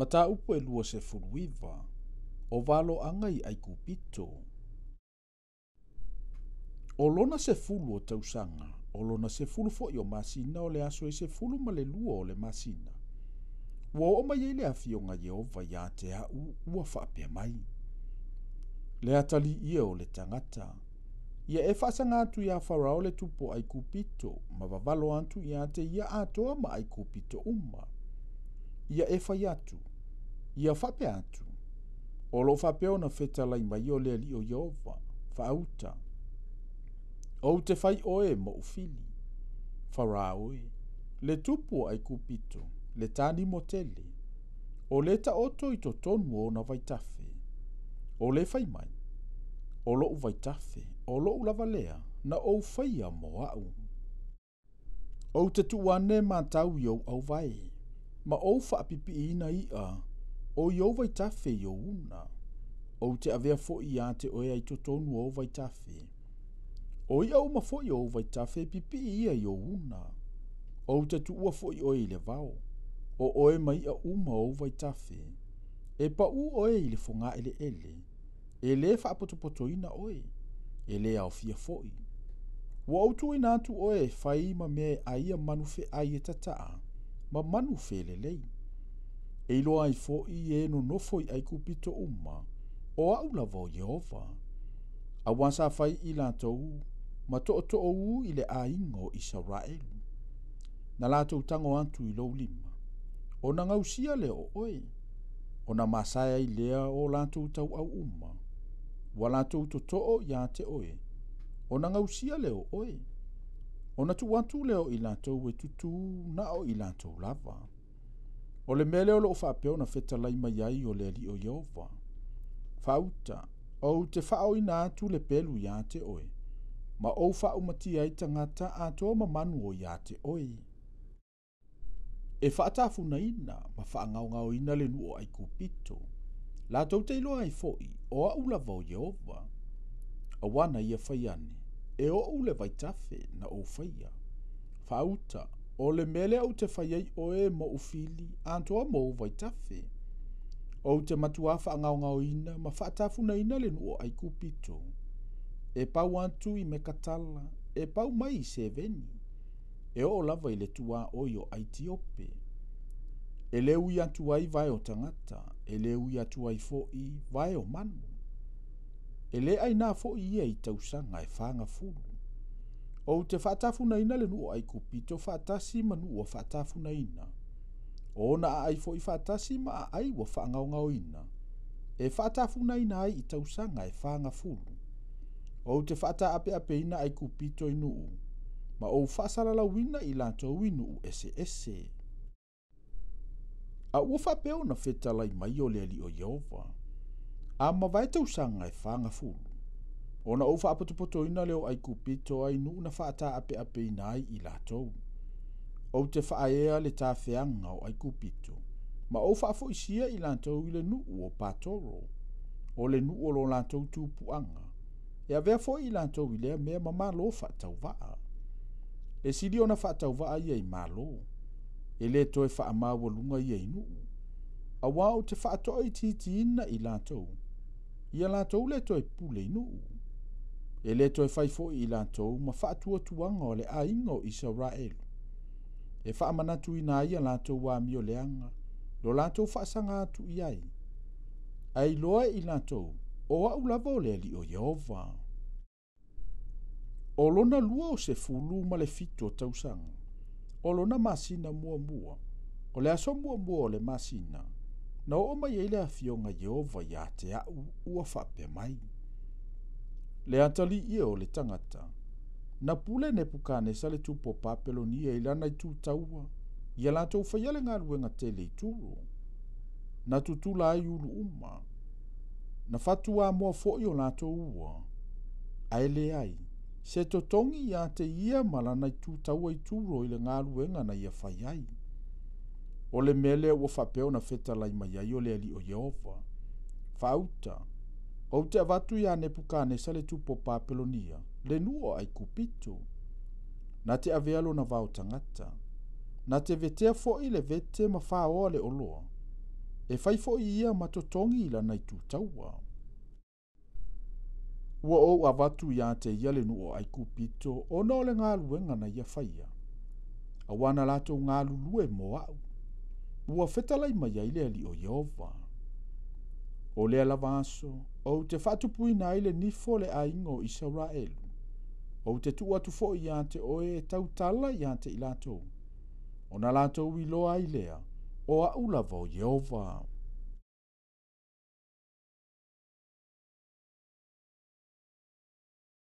Mataupu e 29, o valoaga i Aikupito. O lona 10 o tausaga, o lona 10 foi o masina o le aso e 12 o le masina. Ua oo mai ai le afioga Ieova ia te a'u ua faapea mai. Le atalii e o le tagata. Ia e faasaga atu iā Farao le tupu o Aikupito, ma vavalo atu ia te ia atoa ma Aikupito uma. Ia e fai atu, ia faapea atu. O loo faapea ona fetalai mai o le Alii o Ieova, faauta. Ou te fai oe mo'u fili. Farao e, le tupu o Aikupito, le tanimo tele. O le taoto i totonu o ona vaitafe. O le fai mai, o lo'u vaitafe, o lo'u lava lea, na ou faia mo a'u. Ou te tuu ane matau i ou auvae, ma ou faapipiiina i'a o i ou vaitafe i ou una. Ou te avea foi ia te oe ai totonu o ou vaitafe. O i'a uma foi o ou vaitafe e pipii ia i ou una. Ou te tuua foi oe i le vao, o oe ma i'a uma o ou vaitafe. E pa'ū oe i le fogaeleele, e lē faapotopotoina oe, e lē aofia foi. Ua ou tuuina atu oe e fai ma mea e aia manu feai e tataa, ma manu felelei. E iloa ai foi e nonofo i Aikupito uma, o a'u lava o Ieova. Auā sa fai i latou, ma tootooū i le aiga o Isaraelu. Na latou tago atu i lou lima. Ona gausia lea o oe. Ona masae ai lea o latou tauau uma. Ua latou totoo ia te oe. Ona gausia lea o oe. Ona tuu atu lea o i latou e tutū na o i latou lava. O le mea lea o loo faapea ona fetalai mai ai o le Alii o Ieova. Faauta, ou te faaoina atu le pelu ia te oe, ma ou faaumatia ai tagata atoa ma manu o ia te oe. E faatafunaina ma faagaogaoina le nuu o Aikupito. Latou te iloa ai foi, o a'u lava o Ieova. Auā na ia fai ane, e o'u le vaitafe na ou faia. Faauta, o le mea lea ou te fai ai oe mo'u fili atoa ma ou vaitafe. Ou te matuā faagaogaoina ma faatafunaina le nuu o Aikupito. E pau atu i Mekatala, e pau mai i Seveni. E oo lava i le tuaoi o Aitiope. E le ui atu ai vae o tagata, e le ui atu ai foi vae o manu. E le ainā foi ia i tausaga e 40. Ou te faatafunaina le nuu o Aikupito faatasi ma nuu ua faatafunaina. O ona aai foi faatasi ma aai ua faagaogaoina. E faatafunaina ai i tausaga e 40. Ou te faataapeapeina Aikupito i nuu, ma ou faasalalauina i latou i nuu eseese. A ua faapea ona fetalai mai o le Alii o Ieova. A mavae tausaga e 40. Ona ou faapotopotoina lea o Aikupito ai nuu na faataapeapeina ai i latou. Ou te faaea le tafeaga o Aikupito, ma ou faafoisia i latou i le nuu o Patoro, o le nuu o lo latou tupuaga. E avea foi i latou i lea mea ma malo faatauvaa. E sili ona faatauvaa ia i malo, e le toe faamaualuga ia i nuu. Auā ou te faatoaitiitiina i latou, ia latou le toe pule i nuu. E le toe fai foi i latou ma faatuatuaga o le aiga o Isaraelu. E faamanatuina ai a latou amioleaga, lo latou faasaga atu i ai. Ae iloa e i latou, o a'u lava o le Alii o Ieova. O lona 27 o tausaga, o lona masina muamua, o le aso muamua o le masina, na oo mai ai le afioga Ieova ia te a'u ua faapea mai. Le atalii e o le tagata. Na pule Nepukanesa le tupu o Papelonia i lana itu taua, ia latou faia le galuega tele i Turo. Na tutula ai ulu uma. Na fatuamoa foi o latou ua. Ae leai, se totogi ia te ia ma lana itu taua i Turo i le galuega na ia fai ai. O le mea lea ua faapea ona fetalai mai ai o le Alii o Ieova. Faauta, ou te avatu iā Nepukanesa le tupu o Papelonia, le nuu o Aikupito. Na te avea lona vao tagata. Na te vetea foi le vete ma faoa le oloa. E fai foi ia ma totogi i lana itu taua. Ua ou avatu iā te ia le nuu o ʻAigupito ona o le galuega na ia faia, auā na latou galulue mo aʻu. Ua fetalai mai ai le Alii o Ieova. O lea lava aso, ou te faatupuina ai le nifo o le aiga o Isaraelu. Ou te tuu atu foi iā te oe e tautala iā te i latou, ona latou iloa ai lea, o aʻu lava o Ieova.